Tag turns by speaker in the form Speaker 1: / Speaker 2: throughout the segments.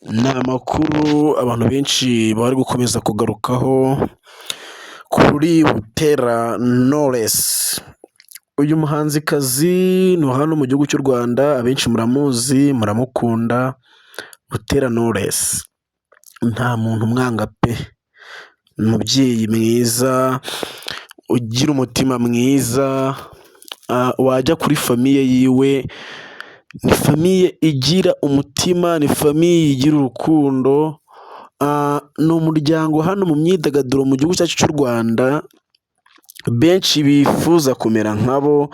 Speaker 1: Ni amakuru abantu benshi bari gukomeza kugarukaho kuri Butera Knowless. Uyu muhanzikazi ni uwa hano mu gihugu cy'u Rwanda, abenshi muramuzi, muramukunda, Butera Knowless nta muntu umwanga pe! Ni umubyeyi mwiza, ugira umutima mwiza, wajya kuri famille yiwe, ni famille igira umutima, ni famille igira urukundo, ni umuryango hano mu myidagaduro mu gihugu cyacu cy'u Rwanda, benshi bifuza kumera nkabo,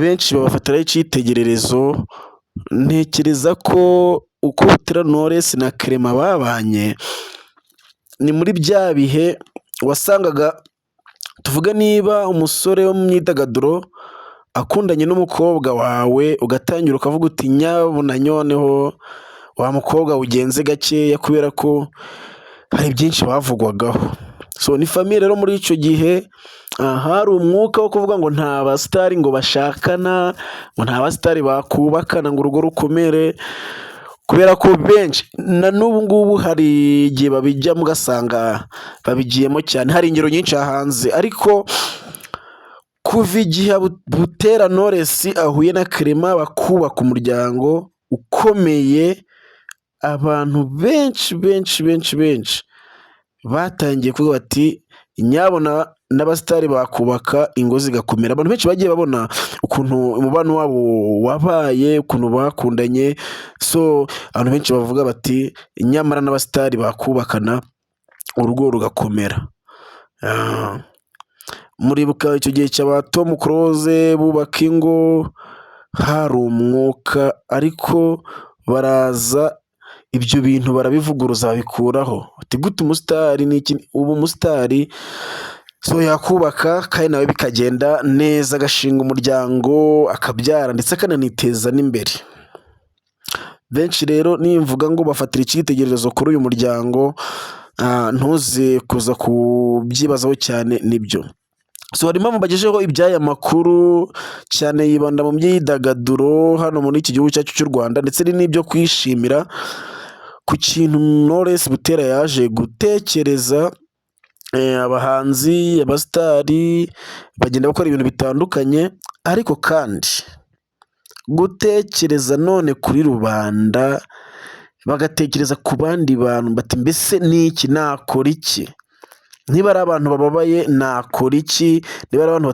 Speaker 1: benshi babafatiraho icyitegererezo, ntekereza ko uko Butera Knowless na Clement babanye, ni muri bya bihe wasangaga, tuvuge niba umusore wo mu myidagaduro akundanye n'umukobwa wawe, ugatangira ukavuga uti nyabuna noneho wa mukobwa ugenze gakeya, kubera ko hari byinshi bavugwagaho. So ni famille rero muri icyo gihe hari umwuka wo kuvuga ngo nta basitari ngo bashakana, ngo nta basitari bakubakana ngo urugo rukomere, kubera ko benshi na n'ubu ngubu hari igihe babijyamo ugasanga babigiyemo cyane, hari ingero nyinshi hanze, ariko kuva igihe Butera Knowless ahuye na Clement bakubaka umuryango ukomeye, abantu benshi benshi benshi benshi batangiye kuvuga bati nyabuna n'abasitari bakubaka ingo zigakomera. Abantu benshi bagiye babona ukuntu umubano wabo wabaye, ukuntu bakundanye, so abantu benshi bavuga bati nyamara n'abasitari bakubakana urugo rugakomera. Muribuka icyo gihe cya ba Tom Close bubaka ingo, hari umwuka, ariko baraza ibyo bintu barabivuguruza, babikuraho. Bati gute umusitari n'iki? Ubu umusitari so yakubaka kandi nawe bikagenda neza, agashinga umuryango, akabyara, ndetse akananiteza n'imbere. Benshi rero nimvuga ngo bafatira icyitegererezo kuri uyu muryango, ntuze kuza kubyibazaho cyane, nibyo. So hari impamvu bagejeho iby'aya makuru cyane, yibanda mu myidagaduro hano muri iki gihugu cyacu cy'u Rwanda, ndetse n'ibyo kwishimira ku kintu Knowless Butera yaje gutekereza. Abahanzi, abasitari bagenda bakora ibintu bitandukanye, ariko kandi gutekereza none kuri rubanda, bagatekereza ku bandi bantu bati mbese ni iki nakora? Iki niba ari abantu bababaye nakora iki? Niba ari abantu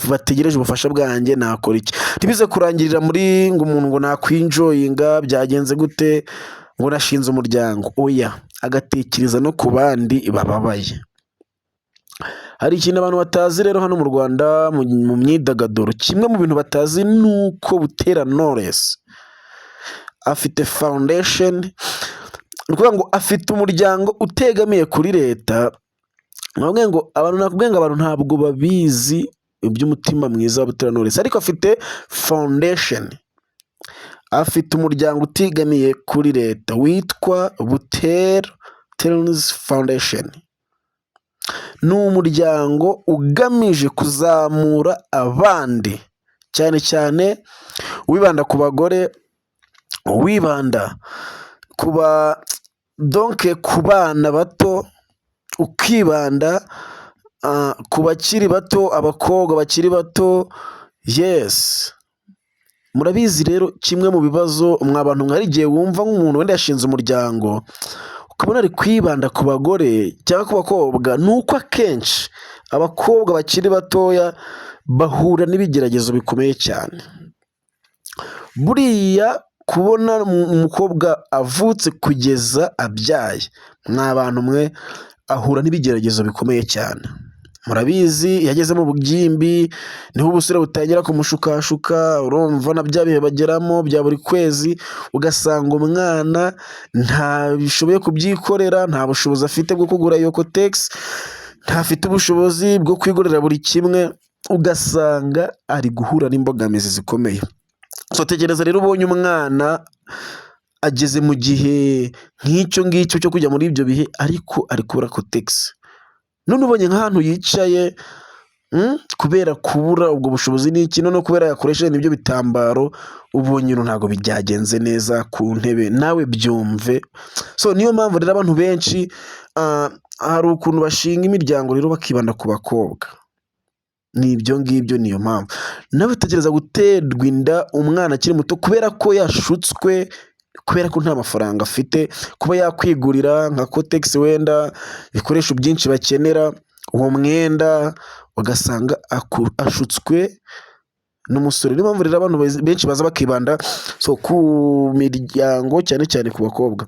Speaker 1: bategereje ubufasha bwanjye nakora iki? Ntibize kurangirira muri ngo umuntu ngo nakwenjoyinga, byagenze gute, ngo nashinze umuryango, oya, agatekereza no ku bandi bababaye. Hari ikintu abantu batazi rero hano mu Rwanda mu myidagaduro, kimwe mu bintu batazi ni uko Butera Knowless afite foundation, ni ukuvuga ngo afite umuryango utegamiye kuri leta. Nakubwiye ngo abantu, nakubwiye ngo abantu ntabwo babizi iby'umutima mwiza wa Butera Knowless, ariko afite foundation, afite umuryango utegamiye kuri leta witwa Butera Tales Foundation. Ni umuryango ugamije kuzamura abandi, cyane cyane wibanda ku bagore, wibanda ku ba donc ku bana bato, ukibanda ku bakiri bato, abakobwa bakiri bato. Yes, murabizi rero, kimwe mu bibazo mwa bantu, hari igihe wumva nk'umuntu wenda yashinze umuryango, ukabona ari kwibanda ku bagore cyangwa ku bakobwa, ni uko akenshi abakobwa bakiri batoya bahura n'ibigeragezo bikomeye cyane. Buriya kubona umukobwa avutse kugeza abyaye, mwa bantu mwe, ahura n'ibigeragezo bikomeye cyane. Murabizi, iyo ageze mu bugimbi niho ubusore butangira kumushukashuka. Urumva na bya bihe bageramo bya buri kwezi, ugasanga umwana ntabishoboye kubyikorera, nta bushobozi afite bwo kugura iyo Kotex, ntafite ubushobozi bwo kwigurira buri kimwe, ugasanga ari guhura n'imbogamizi zikomeye. So tekereza rero ubonye umwana ageze mu gihe nk'icyo ngicyo cyo kujya muri ibyo bihe, ariko ari kubura Kotex, none ubonye nk'ahantu yicaye. Kubera kubura ubwo bushobozi n'iki, noneho kubera yakoresheje n'ibyo bitambaro, ubonye ntabwo byagenze neza ku ntebe, nawe byumve. So niyo mpamvu rero abantu benshi hari ukuntu bashinga imiryango rero bakibanda ku bakobwa, ni ibyo ngibyo, niyo mpamvu. Nawe tekereza guterwa inda umwana akiri muto kubera ko yashutswe, kubera ko nta mafaranga afite, kuba yakwigurira nka kotegisi wenda, ibikoresho byinshi bakenera, uwo mwenda, ugasanga ashutswe n'umusore. Niyo mpamvu rero abantu benshi baza bakibanda so ku miryango, cyane cyane ku bakobwa.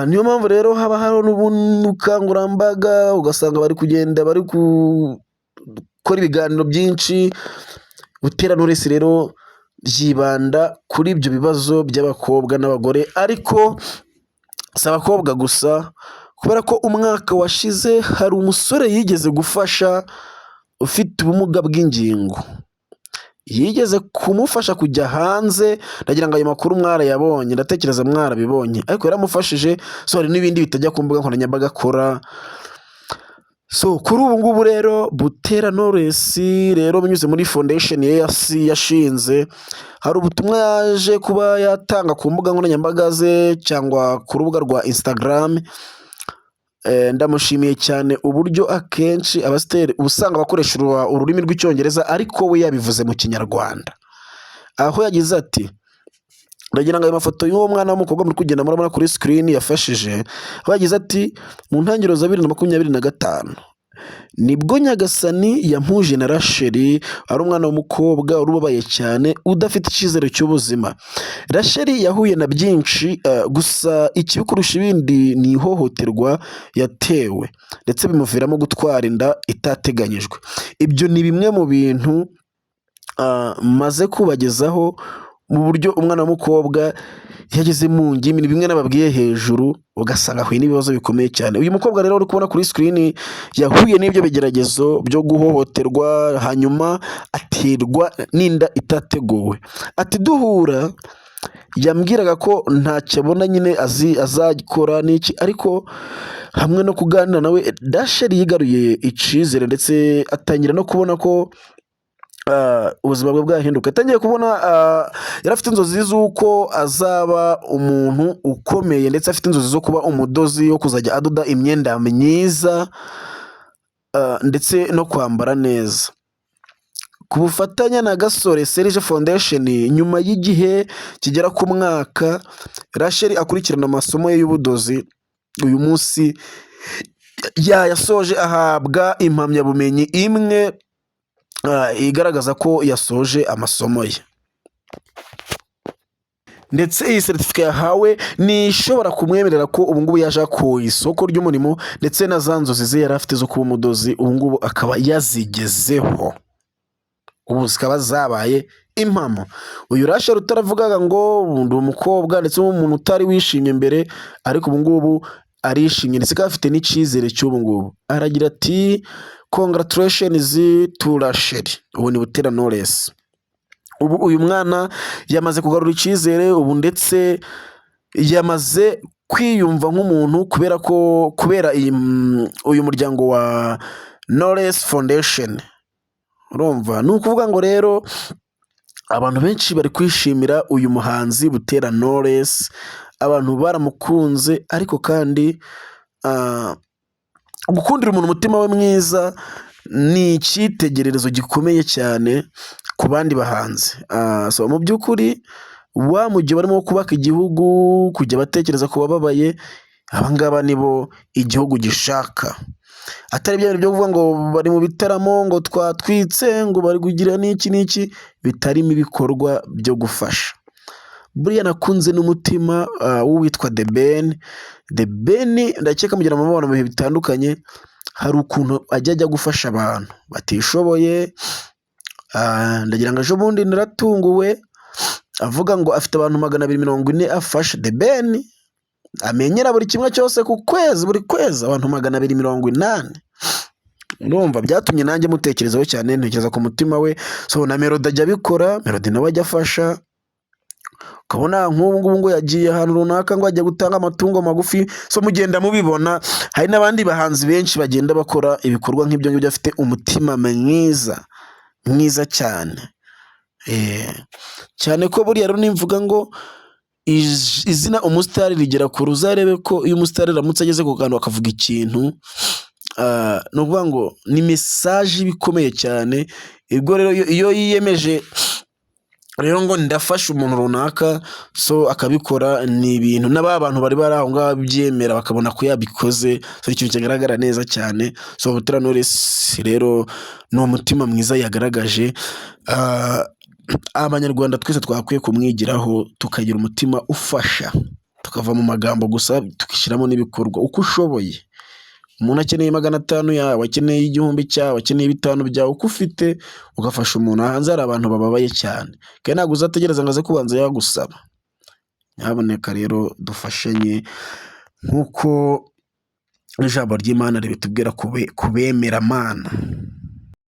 Speaker 1: Niyo mpamvu rero haba hari n'ubukangurambaga, ugasanga bari kugenda bari gukora ibiganiro byinshi. Butera Knowless rero yibanda kuri ibyo bibazo by'abakobwa n'abagore, ariko si abakobwa gusa, kubera ko umwaka washize hari umusore yigeze gufasha ufite ubumuga bw'ingingo, yigeze kumufasha kujya hanze. Ndagira ngo ayo makuru mwarayabonye, ndatekereza mwarabibonye, ariko yaramufashije. So hari n'ibindi bitajya ku mbuga nkoranyambaga akora. So kuri ubu ngubu rero Butera Knowless rero binyuze muri foundation ye yashinze, hari ubutumwa yaje kuba yatanga ku mbuga nkoranyambaga ze cyangwa ku rubuga rwa Instagram. Ndamushimiye cyane uburyo akenshi abasiteri uba usanga bakoresha ururimi rw'Icyongereza, ariko we yabivuze mu Kinyarwanda, aho yagize ati: "Ndagira ngo ayo mafoto y'uwo mwana w'umukobwa muri kugenda murabona kuri screen yafashije." Aho yagize ati: "Mu ntangiriro za 2025 nibwo Nyagasani yampuje na Rachel, ari umwana w'umukobwa wari ubabaye cyane, udafite icyizere cy'ubuzima. Rachel yahuye na byinshi, gusa ikibi kurusha ibindi ni ihohoterwa yatewe, ndetse bimuviramo gutwara inda itateganyijwe. Ibyo ni bimwe mu bintu maze kubagezaho mu buryo umwana w'umukobwa yageze mu ngimbi, ni bimwe nababwiye hejuru, ugasanga ahuye n'ibibazo bikomeye cyane. Uyu mukobwa rero uri kubona kuri screen yahuye n'ibyo bigeragezo byo guhohoterwa, hanyuma aterwa n'inda itateguwe. Ati: 'Duhura yambwiraga ko ntacyo abona nyine azi azakora n'iki, ariko hamwe no kuganira nawe, Rachel yigaruye icyizere, ndetse atangira no kubona ko ubuzima bwe bwahinduka. Yatangiye kubona, yari afite inzozi z'uko azaba umuntu ukomeye, ndetse afite inzozi zo kuba umudozi wo kuzajya adoda imyenda myiza, ndetse no kwambara neza. Ku bufatanye na Gasore Serge Foundation, nyuma y'igihe kigera ku mwaka Rachel akurikirana amasomo ye y'ubudozi, uyu munsi yayasoje, ahabwa impamyabumenyi imwe igaragaza ko yasoje amasomo ye. Ndetse iyi certificat yahawe ni ishobora kumwemerera ko ubu ngubu yaja ku isoko ry'umurimo, ndetse na za nzozi ze yari afite zo kuba umudozi ubu ngubu akaba yazigezeho, ubu zikaba zabaye impamo. Uyu Rachel utaravugaga ngo ndi umukobwa, ndetse n'umuntu utari wishimye mbere, ariko ubu ngubu arishimye, ndetse akaba afite n'icyizere cy'ubu ngubu. Aragira ati: 'Congratulations to Rachel.' Ubu ni Butera Knowless. Ubu uyu mwana yamaze kugarura icyizere ubu, ndetse yamaze kwiyumva nk'umuntu kubera ko kubera uyu muryango wa Knowless Foundation. Urumva ni ukuvuga ngo rero abantu benshi bari kwishimira uyu muhanzi Butera Knowless, abantu baramukunze. Ariko kandi gukundira umuntu umutima we mwiza ni icyitegererezo gikomeye cyane ku bandi bahanzi. So mu by'ukuri wa mu gihe barimo kubaka igihugu, kujya batekereza ku bababaye, aba ngaba nibo igihugu gishaka, atari bya bintu byo kuvuga ngo bari mu bitaramo, ngo twatwitse, ngo bari kugira n'iki n'iki, bitarimo ibikorwa byo gufasha. Buriya nakunze n'umutima w'uwitwa The Ben. The Ben ndakeka mugira mubona mu bihe bitandukanye, hari ukuntu ajya gufasha abantu batishoboye. Ndagira ngo ejo bundi naratunguwe avuga ngo afite abantu 240 afasha. The Ben amenyera buri kimwe cyose ku kwezi, buri kwezi abantu 280. Urumva byatumye nanjye mutekerezaho cyane, ntekereza ku mutima we. So na Melody ajya abikora, Melody nawe ajya afasha, ukabona ni ibintu byiza cyane. Ukabona nk'ubu ngubu ngo yagiye ahantu runaka, ngo ajya gutanga amatungo magufi. So mugenda mubibona, hari n'abandi bahanzi benshi bagenda bakora ibikorwa nk'ibyo ngibyo, bafite umutima mwiza mwiza cyane. Cyane ko buriya rero nimvuga ngo izina umusitari rigera kure, uzarebe ko iyo umusitari aramutse ageze ku kantu akavuga ikintu, ni ukuvuga ngo ni message iba ikomeye cyane. Ubwo rero iyo yiyemeje rero ngo ndafasha umuntu runaka, so akabikora, ni ibintu na ba bantu bari bari aho ngaho babyemera, bakabona ko yabikoze. So ikintu kigaragara neza cyane. So Butera Knowless rero ni umutima mwiza yagaragaje, Abanyarwanda twese twakwiye kumwigiraho, tukagira umutima ufasha, tukava mu magambo gusa tugashyiramo n'ibikorwa uko ushoboye. Umuntu akeneye 500 yawe, akeneye 1000 cyawe, akeneye 5 byawe, uko ufite ugafasha umuntu. Hanze hari abantu bababaye cyane, kandi ntabwo uzategereza ngo aze kubanza yagusaba. Nyabuneka rero dufashanye nk'uko n'ijambo ry'Imana ribitubwira ku bemeramana.